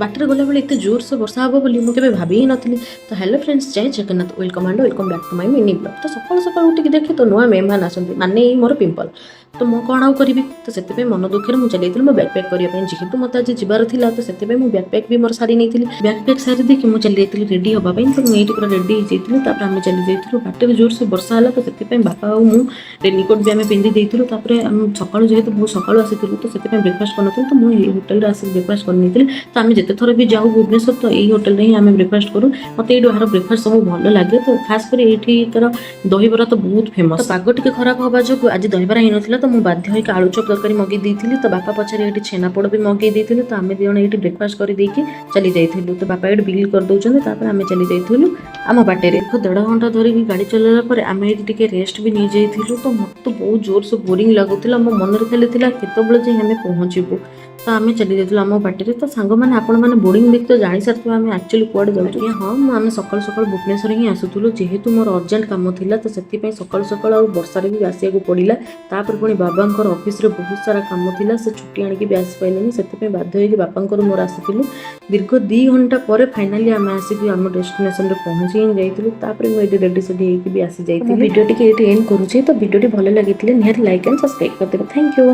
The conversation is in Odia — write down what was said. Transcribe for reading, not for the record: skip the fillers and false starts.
ବାଟରେ ଗଲାବେଳେ ଏତେ ଜୋରସେ ବର୍ଷା ହେବ ବୋଲି ମୁଁ କେବେ ଭାବି ହିଁ ନଥିଲି। ତ ହ୍ୟାଲୋ ଫ୍ରେଣ୍ଡସ୍, ଜୟ Jagannath. Welcome and welcome back to my mini vlog। ତ ସକାଳୁ ସକାଳୁ ଉଠିକି ଦେଖେ ତ ନୂଆ ମେହମାନ ଆସନ୍ତି, ମାନେ ଏଇ ମୋର ପିମ୍ପଲ୍। ତ ମୁଁ କ'ଣ ଆଉ କରିବି? ତ ସେଥିପାଇଁ ମନ ଦୁଃଖରେ ମୁଁ ଚାଲି ଯାଇଥିଲି ମୋ ବ୍ୟାଗ୍ ପ୍ୟାକ୍ କରିବା ପାଇଁ। ଯେହେତୁ ମୋତେ ଆଜି ଯିବାର ଥିଲା, ତ ସେଥିପାଇଁ ମୁଁ ବ୍ୟାଗ୍ ପ୍ୟାକ୍ ବି ମୋର ସାରି ନେଇଥିଲି। ବ୍ୟାଗ୍ ପ୍ୟାକ୍ ସାରି ଦେଇକି ମୁଁ ଚାଲି ଯାଇଥିଲି ରେଡ଼ି ହେବା ପାଇଁ। ତ ମୁଁ ଏଇଠି ପୁରା ରେଡ଼ି ହେଇଯାଇଥିଲି। ତାପରେ ଆମେ ଚାଲି ଯାଇଥିଲୁ। ବାଟରେ ଜୋରସେ ବର୍ଷା ହେଲା, ତ ସେଥିପାଇଁ ବାପା ଆଉ ମୁଁ ରେନିକୋଟ୍ ବି ଆମେ ପିନ୍ଧି ଦେଇଥିଲୁ। ତାପରେ ଆମେ ସକାଳୁ ଯେହେତୁ ବହୁତ ସକାଳୁ ଆସିଥିଲୁ, ତ ସେଥିପାଇଁ ବ୍ରେକଫାଷ୍ଟ କରିନଥିଲୁ। ତ ମୁଁ ଏଇ ହୋଟେଲରେ ଆସିକି ବ୍ରେକଫାଷ୍ଟ କରିନେଇଥିଲି। ତ ଆମେ ଯେତେ ଥର ବି ଯାଉ ଭୁବନେଶ୍ୱର, ତ ଏଇ ହୋଟେଲରେ ହିଁ ଆମେ ବ୍ରେକଫାଷ୍ଟ କରୁ। ମୋତେ ଏଇଠି ବାହାର ବ୍ରେକଫାଷ୍ଟ ସବୁ ଭଲ ଲାଗେ। ତ ଖାସ କରି ଏଇଠିକାର ଦହିବରା ତ ବହୁତ ଫେମସ୍। ପାଗ ଟିକେ ଖରାପ ହେବା ଯୋଗୁଁ ଆଜି ଦହିବରା ହେଇନଥିଲା, ତ ମୁଁ ବାଧ୍ୟ ହୋଇକି ଆଳୁଚପ ତରକାରୀ ମଗେଇ ଦେଇଥିଲି। ତ ବାପା ପଛରେ ଏଇଠି ଛେନାପୋଡ଼ ବି ମଗେଇ ଦେଇଥିଲେ। ତ ଆମେ 2 ଜଣ ଏଇଠି ବ୍ରେକଫାଷ୍ଟ କରିଦେଇକି ଚାଲି ଯାଇଥିଲୁ। ତ ବାପା ଏଇଠି ବିଲ୍ କରିଦେଉଛନ୍ତି। ତାପରେ ଆମେ ଚାଲି ଯାଇଥିଲୁ ଆମ ବାଟରେ। ଏକ ଦେଢ଼ ଘଣ୍ଟା ଧରିକି ଗାଡ଼ି ଚଲେଇଲା ପରେ ଆମେ ଏଇଠି ଟିକେ ରେଷ୍ଟ ବି ନେଇଯାଇଥିଲୁ। ତ ମୋତେ ତ ବହୁତ ଜୋରସେ ବୋରିଂ ଲାଗୁଥିଲା। ମୋ ମନରେ ଖାଲି ଥିଲା, କେତେବେଳେ ଯାଇ ଆମେ ପହଞ୍ଚିବୁ? ତ ଆମେ ଚାଲି ଯାଇଥିଲୁ ଆମ ବାଟରେ। ତ ସାଙ୍ଗମାନେ, ଆପଣମାନେ ବୋର୍ଡିଂ ଦେଖି ତ ଜାଣିସାରିଥିବେ ଆମେ ଆକ୍ଚୁଆଲି କୁଆଡ଼େ ଯାଉଛୁ। ଆଜ୍ଞା ହଁ, ଆମେ ସକାଳୁ ସକାଳୁ ଭୁବନେଶ୍ୱର ହିଁ ଆସୁଥିଲୁ। ଯେହେତୁ ମୋର ଅର୍ଜେଣ୍ଟ କାମ ଥିଲା, ତ ସେଥିପାଇଁ ସକାଳୁ ସକାଳୁ ଆଉ ବର୍ଷାରେ ବି ଆସିବାକୁ ପଡ଼ିଲା। ତାପରେ ପୁଣି ବାବାଙ୍କର ଅଫିସରେ ବହୁତ ସାରା କାମ ଥିଲା, ସେ ଛୁଟି ଆଣିକି ବି ଆସିପାରିଲେନି। ସେଥିପାଇଁ ବାଧ୍ୟ ହେଇକି ବାପାଙ୍କର ମୋର ଆସିଥିଲୁ। ଦୀର୍ଘ 2 ଘଣ୍ଟା ପରେ ଫାଇନାଲି ଆମେ ଆସିକି ଆମ ଡେଷ୍ଟିନେସନରେ ପହଞ୍ଚି ହିଁ ଯାଇଥିଲୁ। ତାପରେ ମୁଁ ଏଇଠି ରେଡ଼ି ସେଡ଼ି ହେଇକି ବି ଆସି ଯାଇଥିଲି। ଭିଡ଼ିଓ ଟିକେ ଏଇଠି ଏଣ୍ଡ କରୁଛି। ତ ଭିଡ଼ିଓଟି ଭଲ ଲାଗିଥିଲେ ନିହାତି ଲାଇକ୍ ଆଣ୍ଡ ସବସ୍କ୍ରାଇବ୍ କରିଦେବେ। Thank you.